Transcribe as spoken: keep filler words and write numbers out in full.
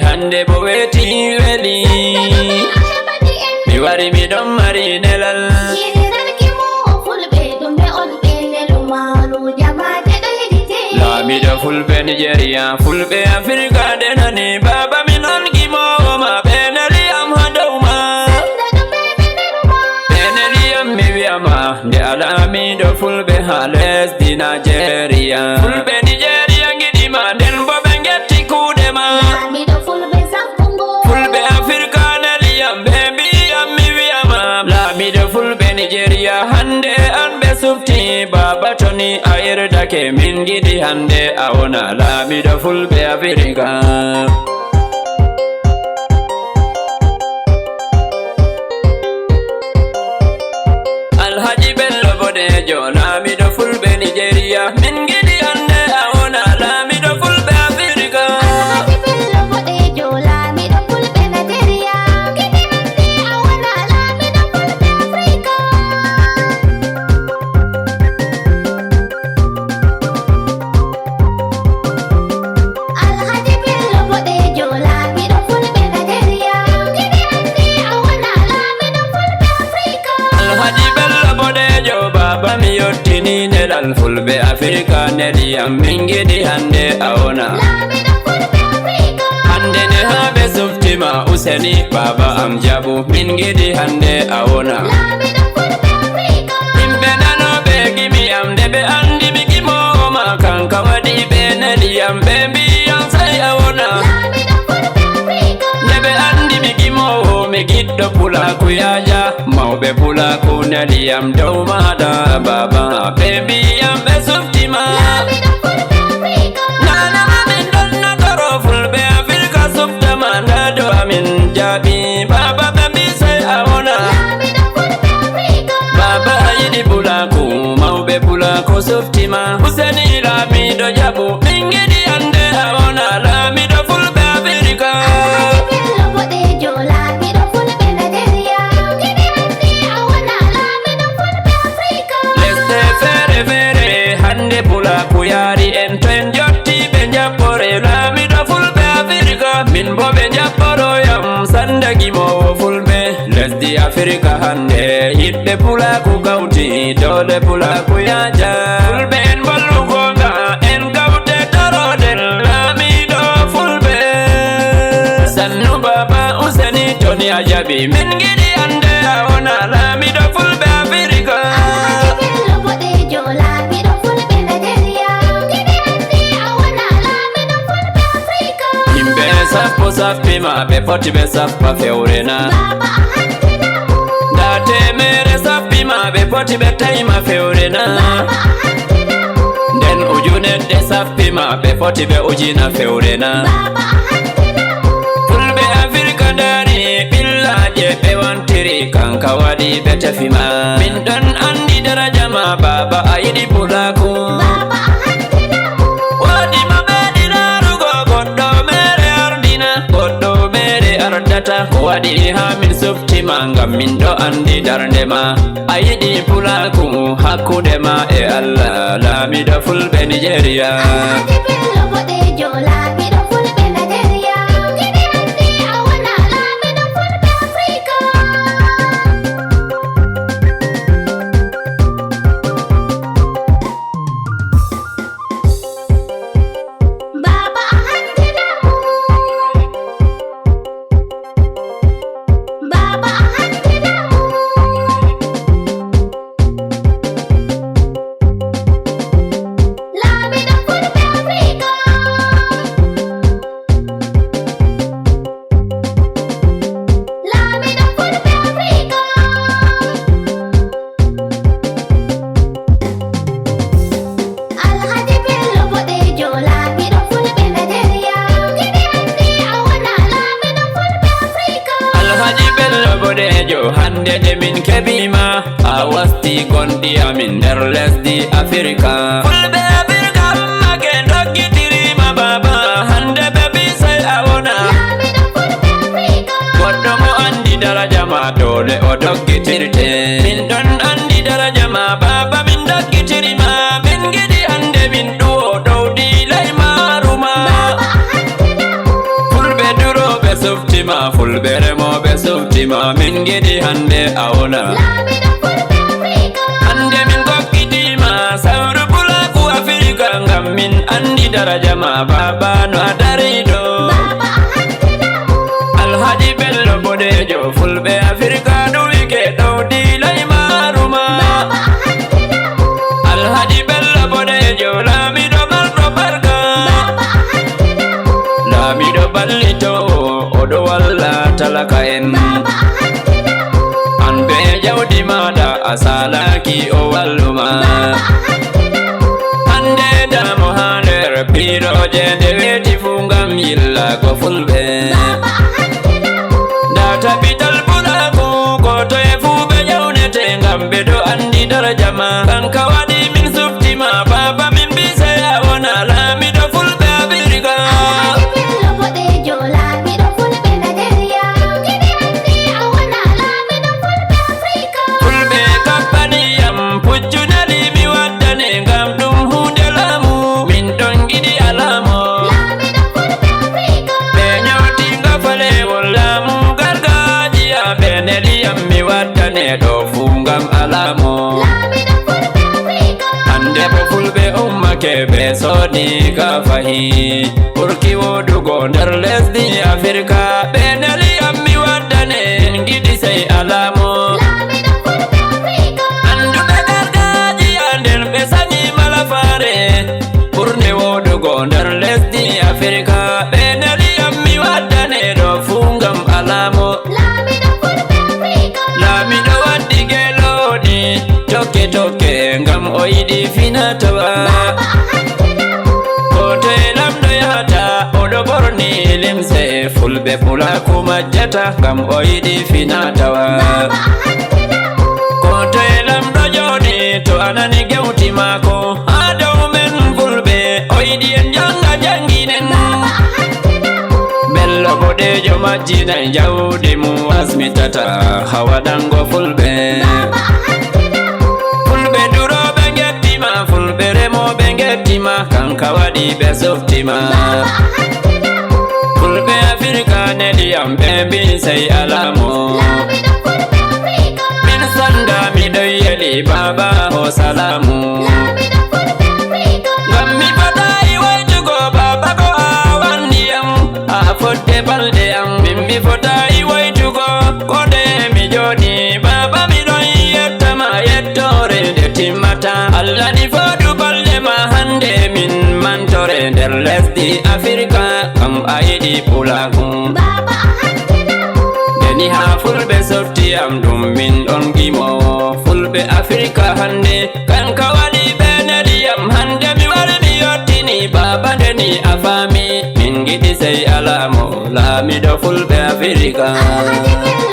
Hannde bo weeti weli. Mi wari mi ɗon mari nelal. Yiɗirarki mo fulɓe ɗum ɓe on ɓe nelu maaru jamaaje ɗo heɗite. Laamiiɗo fulɓe Nigeria, fulɓe Afirka de nani. Baaba min on gimoowo ma, ɓe neli am ha dow ma. Sanda ɗum ɓe ɓe nelu ma. Ɓe neli am mi wi'a ma, nde a laamiiɗo fulɓe ha lesdi Nigeria. Fulɓe Nigeria ngiɗi ma, nden bo ɓe ngetti kuuɗe ma. Laamiiɗo fulɓe sappo ngo. Fulɓe Afirka neli am, ɓe mbi'i am mi wi'a ma. Laamiiɗo fulɓe Nigeria, hannde an ɓe sufti. Baaba to ni a yerdake, min ngiɗi hannde a wona laamiiɗo fulɓe Afirka. Alhaji Bello Boɗeejo, laamiiɗo fulɓe Nigeria. Min ngiɗi hannde a wona laamiiɗo fulɓe Afirka. Alhaji Bello Boɗeejo, laamiiɗo fulɓe Nigeria. Min ngiɗi hannde a wona laamiiɗo fulɓe Afirka. Alhaji Bello Boɗeejo, laamiiɗo fulɓe Nigeria. Min ngiɗi hannde a wona laamiiɗo fulɓe Afirka. Alhaji Bello Boɗeejo, baaba mi yottini nelal fulɓe Afirka neli am, min ngiɗi hannde a wona. Laamiiɗo fulɓe Afirka. Hannde nde haa ɓe sufti ma Useni, baaba am jaɓu, min ngiɗi hannde a wona. Laamiiɗo fulɓe Afirka. Yimɓe nanooɓe gimi am nde ɓe anndi mi gimoowo ma, kanka waɗi ɓe neli am, ɓe mbi'i am sey a wona. Laamiiɗo fulɓe Afirka. Nde ɓe anndi mi gimoowo, mi giɗɗo pulaaku yaaja, mawɓe pulaaku neli am dow maaɗa baaba, ɓe mbi'i am ɓe sufti ma. Laamiiɗo fulɓe Afirka. Nana ma min ɗon no toro fulɓe Afirka sufta ma, ndaa ɗo amin jaɓi baaba, ɓe mbi'i sey a wona. Laamiiɗo fulɓe Afirka. Baaba a yiɗi pulaaku, mawɓe pulaaku sufti ma. Useni laamiiɗo jaɓu, min ngiɗi hannde a wona laamiiɗo fulɓe Afirka. Alhaji Bello Boɗeejo, laamiiɗo fulɓe Nigeria. Min ngiɗi hannde a wona laamiiɗo fulɓe Afirka. Lesɗe feere feere hannde pulaaku yaari en, to en jotti ɓe jaɓɓore laamiiɗo fulɓe Afirka. Min bo ɓe jaɓɓoro yam sanda gimoowo fulɓe. Lesdi Afirka hannde, yiɗɓe pulaaku kawti, doole pulaaku yaaja. Fulɓe en mbollu goonga, en kawte toroɗen laamiiɗo fulɓe. Sannu baaba Useni, to ni a jaɓi, min ngiɗi hannde a wona laamiiɗo fulɓe Afirka. Alhaji Bello Boɗeejo, laamiiɗo fulɓe Nigeria. Min ngiɗi hannde a wona laamiiɗo fulɓe Afirka. Yimɓe sappo sappi ma, ɓe poti ɓe sappa fewre na? Baaba a hannde na mo. Ndaa teemeere sappi ma, ɓe poti ɓe tawi ma fewre na? Baaba a hannde na mo. Nden ujunedde sappi ma, ɓe poti ɓe ujina fewre na? Baaba a hannde na mo. Fulɓe Afirka ndaari ɓillaaje ɓe wantiri, kanka waɗi ɓe tefi ma. Min ɗon anndi daraja ma, baaba a yiɗi pulaaku. Baaba a hannde na mo. Waɗi ma meeɗi laarugo goɗɗo meere ardina, goɗɗo meere ardata. Ko waɗi haa min sufti ma, ngam min ɗo anndi darnde ma. A yiɗi pulaaku hakkunde ma e Allah, laamiiɗo fulɓe Nigeria. Alhaji Bello Boɗeejo, laamiiɗo fulɓe Nigeria. Min ngiɗi hannde a wona laamiiɗo fulɓe Afirka. Baaba a hannde na mo. Baaba a hannde na mo. Laamiiɗo fulɓe Afirka. Laamiiɗo fulɓe Afirka. Alhaji Bello Boɗeejo, laamiiɗo fulɓe Nigeria. Min ngiɗi hannde a wona laamiiɗo fulɓe Afirka. Alhaji Bello Boɗeejo, hannde de min keɓi ma, a wasti gonɗi amin nder lesdi Afirka. Fulɓe Afirka ummake ndoggitiri ma baaba, hannde ɓe mbi sey a wona. Laamiiɗo fulɓe Afirka. Goɗɗo mo anndi daraja ma doole o doggitirte. Min ɗon anndi daraja ma baaba, min doggitiri ma. Min ngiɗi hannde min ɗuwo dow diilay maaru ma. Baaba a hannde na mo. Fulɓe duro Fulɓe remooɓe softima, min ngiɗi hannde a wona. Laamiɗo Fulɓe Afirka. Hannde min kokkitima sawru pulaaku Afirka, ngam min anndi daraja ma, baaba, no a dari ɗo. Baaba, a hanti laamu. Alhaji Bello Boɗeejo, Fulɓe Afirka ɗuwike ɗowdi ley maaru ma. Baaba, a hanti laamu. Alhaji Bello Boɗeejo, laamiɗo marɗo barka. Baaba, a hanti laamu. Laamiɗo ballitoowo, o ɗo walla talaka en. Baaba, a hanti laamu. An be jawdi maaɗa, a saalaaki o walluma. Baaba, a hanti laamu. Hannde damo haa nder piirooje nde weeti fuu ngam yillaago Fulɓe. Baaba, a hanti laamu. Ndaa tabital pulaaku, ko toye fuu ɓe ƴawnete ngam ɓe ɗo anndi daraja ma. Kanka waɗi min sufti ma, baaba, min mbi sey a wona laamiiɗo Fulɓe Afirka. Alhaji Bello Boɗeejo, laamiiɗo Fulɓe Najeriya. Min ngiɗi hannde a wona laamiiɗo Fulɓe Afirka. Fulɓe kabbani yam, puccu neli mi waddane ngam ɗum huunde laamu. Min ɗon ngiɗi a laamo. Laamiiɗo Fulɓe Afirka. Ɓe nyawti nga falewol laamu gargajiya, ɓe neli yam mi waddane ɗo fuu ngam a laamo. Laamiiɗo Fulɓe Afirka. Hannde bo Fulɓe ummake ɓe soodi ka fahi. Ɓurki wooɗugo nder lesdi Afirka, ɓe neli yam mi waddane, min ngiɗi sey a laamo. Laamiiɗo Fulɓe Afirka. Annduɓe gargajiya nden ɓe sanyi malafaare. Ɓurne wooɗugo nder lesdi Afirka, ɓe neli yam mi waddane ɗo fuu ngam a laamo. Laamiiɗo Fulɓe Afirka. Laamiiɗo waddi gelooɗi tokke tokke ngam o yiɗi fina tawa. Baaba, a hanti laamu. Ko toye lamɗo yahata, o ɗo ɓorni limse Fulɓe pulaaku majjata ngam o yiɗi fina tawa. Baaba, a hanti laamu. Ko toye lamɗo jooɗi, to a nani gewti maako, haa dow men Fulɓe, o yiɗi en jannga jannginen. Baaba, a hanti laamu. Bello Boɗeejo majjinay jawdi mum asmitata haa waɗango Fulɓe. Baaba, a hanti laamu. Fulɓe durooɓe ngetti ma, Fulɓe remooɓe ngetti ma, kanka waɗi ɓe softi ma. Baaba, a hanti laamu. Fulɓe Afirka neli yam, ɓe mbi sey a laamo. Laamiiɗo Fulɓe Afirka. Min sanda mi ɗon yeli, baaba, o salaamu. Laamiiɗo Fulɓe Afirka. Ngam mi fotaay waytugo, baaba, ko a wanni yam. A fodde balɗe am, min mi fotaay waytugo. Ko nde mi jooɗi, baaba, mi ɗon yetta ma yettoore nde timmata. Allah ni foodu balɗe ma hannde, min mantore nder lesdi Afirka, kam a yiɗi pulaaku. Baaba, a hanti laamu. Nde ni haa Fulɓe softi am, ɗum min ɗon gimo. Fulɓe Afirka hannde, kanka waɗi ɓe neli yam. Hannde mi wari mi yottini, baaba, nde ni a faami. Min ngiɗi sey a laamo, laamiiɗo Fulɓe Afirka. Alhaji Bello